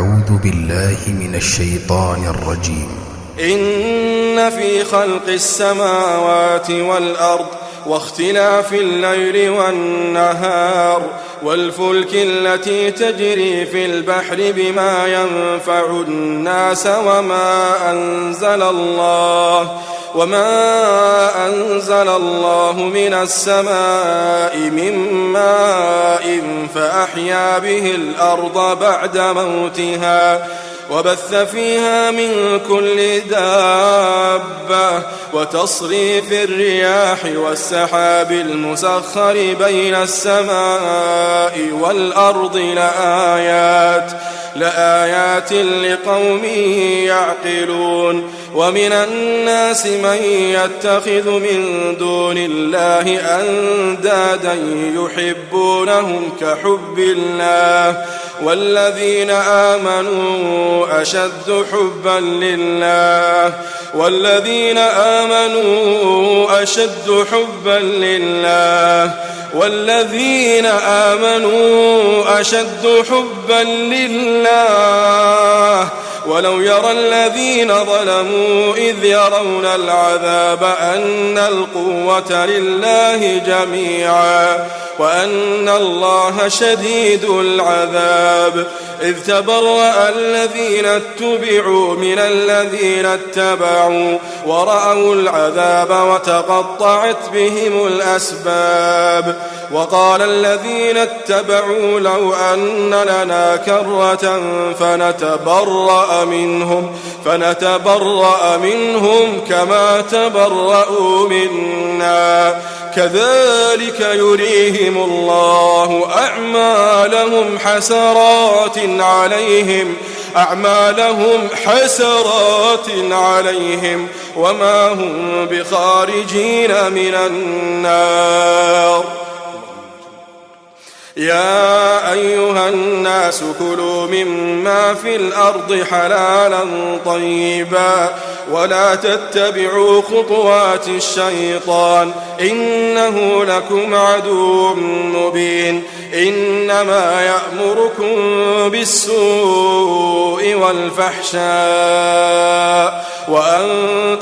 أعوذ بالله من الشيطان الرجيم. إن في خلق السماوات والأرض واختلاف الليل والنهار والفلك التي تجري في البحر بما ينفع الناس وما أنزل الله من السماء من ماء فأحيا به الأرض بعد موتها وبث فيها من كل دابة وتصريف الرياح والسحاب المسخر بين السماء والأرض لآيات لقوم يعقلون. ومن الناس من يتخذ من دون الله أندادا يحبونهم كحب الله والذين آمنوا أشد حبا لله والذين آمنوا أشد حبا لله والذين آمنوا أشد حبا لله. ولو يرى الذين ظلموا إذ يرون العذاب أن القوة لله جميعا وأن الله شديد العذاب. إذ تبرأ الذين اتبعوا من الذين اتبعوا ورأوا العذاب وتقطعت بهم الأسباب. وقال الذين اتبعوا لو أن لنا كرة فنتبرأ منهم كما تبرأوا منا. كذلك يريهم الله أعمالهم حسرات عليهم وما هم بخارجين من النار. يا أيها الناس كلوا مما في الأرض حلالا طيبا ولا تتبعوا خطوات الشيطان إنه لكم عدو مبين. إنما يأمركم بالسوء والفحشاء وأن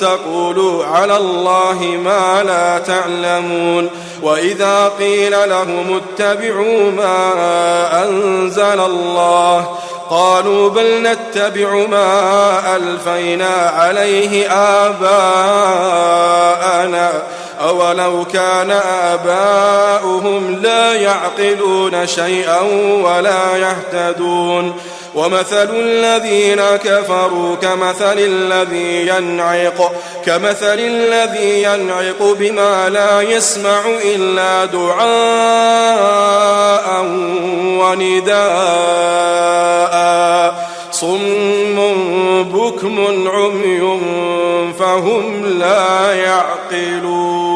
تقولوا على الله ما لا تعلمون. وإذا قيل لهم اتبعوا ما أنزل الله قالوا بل نتبع ما ألفينا عليه آباءنا أولو كان آباؤهم لا يعقلون شيئا ولا يهتدون. ومثل الذين كفروا كمثل الذي ينعق بما لا يسمع إلا دعاء ونداء صم بكم عمي فهم لا يعقلون.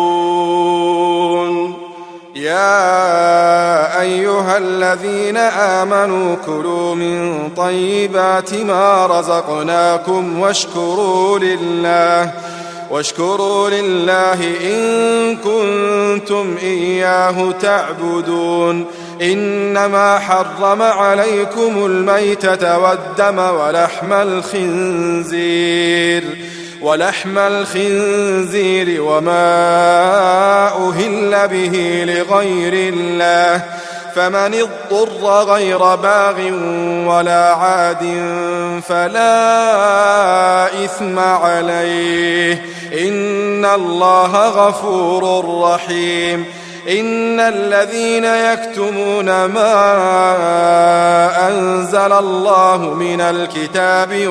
يا أيها الذين آمنوا كلوا من طيبات ما رزقناكم واشكروا لله إن كنتم إياه تعبدون. إنما حرم عليكم الميتة والدم ولحم الخنزير وما أهل به لغير الله فمن اضطر غير باغ ولا عاد فلا إثم عليه إن الله غفور رحيم. إن الذين يكتمون ما أنزل الله من الكتاب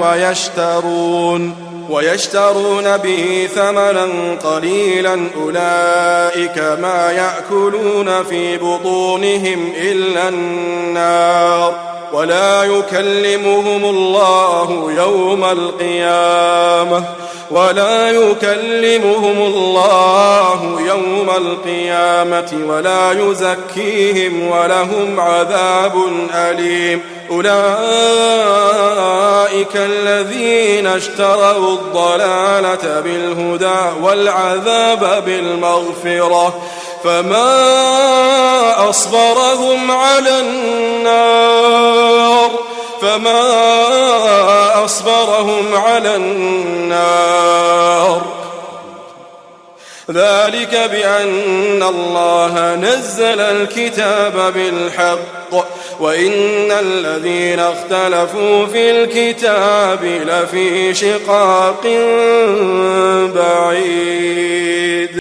ويشترون به ثمنا قليلا أولئك ما يأكلون في بطونهم إلا النار ولا يكلمهم الله يوم القيامة ولا يزكيهم ولهم عذاب أليم. أولئك الذين اشتروا الضلالة بالهدى والعذاب بالمغفرة فما أصبرهم على النار. فما أصبرهم على النار. ذلك بأن الله نزل الكتاب بالحق وإن الذين اختلفوا في الكتاب لفي شقاق بعيد.